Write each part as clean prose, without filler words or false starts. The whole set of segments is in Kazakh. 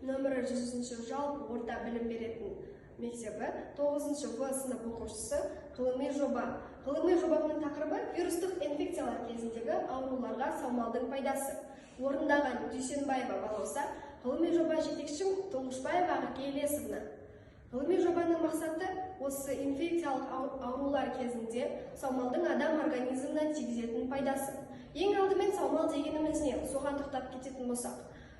Нөмірі 100-ші жалпы орта білім беретін мектебі, 9 В сынып оқушысы. Ғылыми жоба. Ғылыми жобамның тақырыбы: вирустық инфекциялар кезіндегі ауруларға саумалдың пайдасы. Орындаған Дүйсенбаева Балауса, ғылыми жоба жетекшім Тұңғышбаева Ақерке Елесовна. Ғылыми жобаның мақсаты: осы инфекциялық аурулар кезінде саумалдың адам организміне тигізетін пайдасы. Ең алдымен саумал дегеніміз не, соған тоқтап кететін болсақ,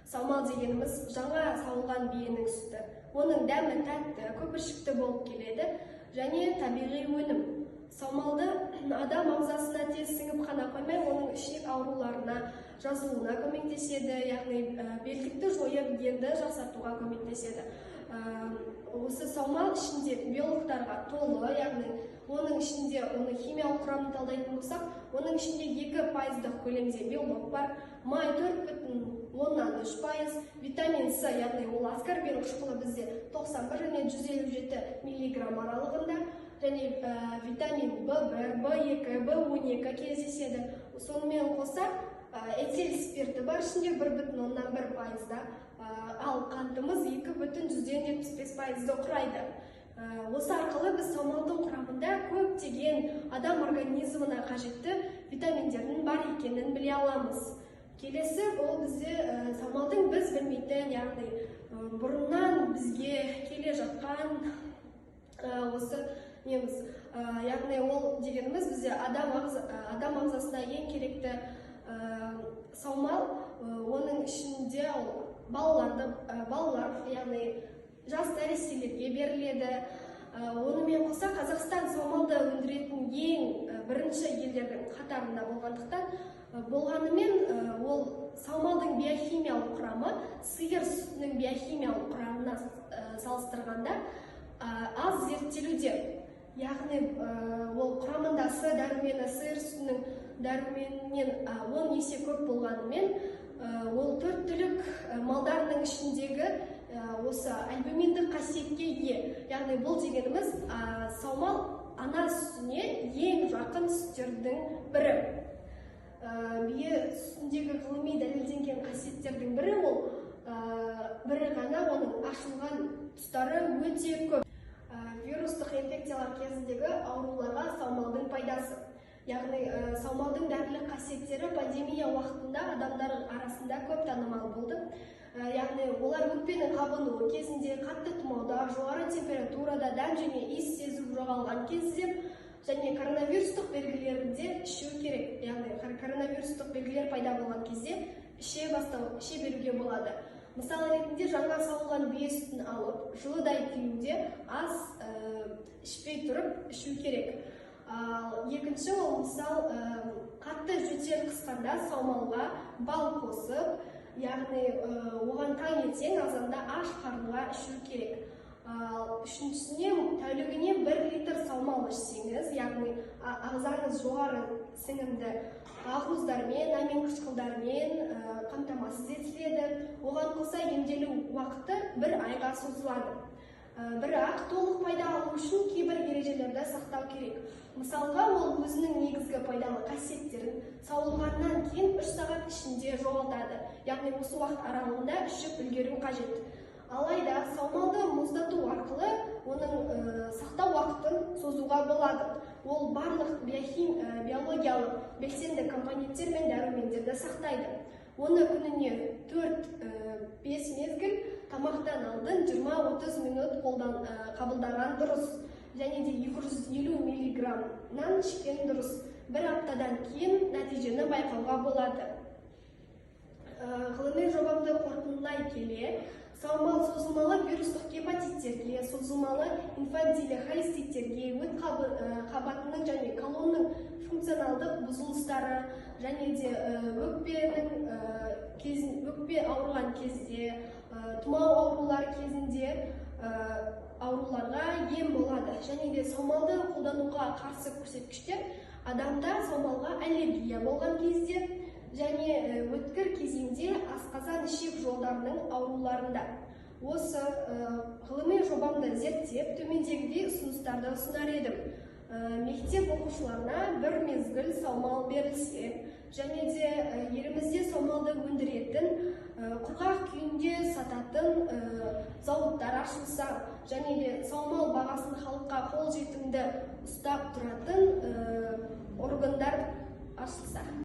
саумал дегеніміз — жаңа сауылған биенің сүті. Оның дәмі тәтті, көпіршікті болып келеді және табиғи өнім. Саумалды адам ағзасына тез сіңіп қана қоймай, оның ішек ауруларына жазылуына көмектеседі, яғни белдікті жойып, генді жақсартуға көмектеседі. Осы саумал ішінде белоктарға толы, яғни оның ішінде, оны химиялық құрамын талдайтын болсақ, оның ішінде 2 пайыздық көлемде белок бар, май 4,3%, витамин С, яғни ол аскорбин қышқылы, бізде 91 және 157 миллиграмм аралығында, және витамин В1, В2, В12 кездеседі. Сонымен қоса этил спирті бар ішінде 1,1%-да, ал қантымыз 2,75%-ды құрайды. Осы арқылы біз саумалдың құрамында көптеген адам организміне қажетті витаминдердің бар екенін біле аламыз. Келесі ол бізде саумалдың біз білмейтін, яғни бұрыннан бізге келе жатқан осы неміз, яғни ол дегеніміз бізде адам ағзасына ең керекті саумал. Оның ішінде ол балалар, яғни жас нәрестелерге беріледі. Онымен қоса Қазақстан саумалды өндіретін ең бірінші елдердің қатарында болғандықтан, болғанымен, ол саумалдың биохимиялық құрамы сиыр сүтінің биохимиялық құрамына салыстырғанда аз зерттелуде. Яғни ол құрамында С дәрумені сиыр сүтінің дәруменінен 10 есе көп болғанымен, ол төрт түлік малдарының ішіндегі осы альбуминдік қасиетке ие. Яғни бұл дегеніміз саумал ана сүтіне ең жақын сүттердің бірі. Бие сүтіндегі ғылыми дәлелденген қасиеттердің бірі ол бірі ғана, оның ашылған тұстары өте көп. Вирустық инфекциялар кезіндегі ауруларға саумалдың пайдасы, яғни саумалдың дәрілік қасиеттері пандемия уақытында адамдар арасында көп танымал болды. Яғни олар өкпенің қабынуы кезінде, қатты тұмауда, жоғары температурада, дәм және иіс сезу жоғалған кезде және коронавирустық белгілерінде ішу керек. Яғни коронавирустық белгілер пайда болған кезде іше беруге болады. Мысал ретінде, жаңа сауылған бие сүтін алып, жылыдай күйінде, ас ішпей тұрып ішу керек. Ал екінші ол мысал, қатты жөтел қысқанда саумалға бал қосып, яғни оған таңертең азанда аш қарынға ішу керек. Ал үшіншісіне, тәулігіне 1 литр саумал ішсеңіз, яғни ағзаңыз жоғары сіңімді ақуыздармен, амин қышқылдармен қамтамасыз етіледі. Оған қоса емделу уақыты бір айға созылады. Бірақ толық пайда алу үшін кейбір ережелерді сақтау керек. Мысалға, ол өзінің негізгі пайдалы қасиеттерін сауылғаннан кейін 3 сағат ішінде жоғалтады, яғни осы уақыт аралығында ішіп үлгеру қажет. Алайда саумалды мұздату арқылы оның сақтау уақытын созуға болады. Ол барлық биологиялық белсенді компоненттер мен дәрумендерді сақтайды. Оны күніне 4-5 мезгіл тамақтан алдын 20-30 минут қабылдаған дұрыс және де 250 миллиграммнан ішкен дұрыс. Бір аптадан кейін нәтижені байқауға болады. Ғылыми жобамды қорытындылай келе, саумал созылмалы вирустық гепатиттерге, созылмалы инфантильді холециститтерге, өт қабатының және колонның функционалдық бұзылыстары және де өкпе ауырған кезде, тұмау аурулары кезінде ауруларға ем болады. Және де саумалды қолдануға қарсы көрсеткіштер: адамда саумалға аллергия болған кезде және өткір кезеңде асқазан ішек жолдарының ауруларында. Осы ғылыми жобамды зерттеп, төмендегідей ұсыныстарды ұсынар едім. Мектеп оқушыларына бір мезгіл саумал берілсе және де елімізде саумалды өндіретін құрғақ күйінде күнде сататын зауыттар ашылса және де саумал бағасын халыққа қолжетімді ұстап тұратын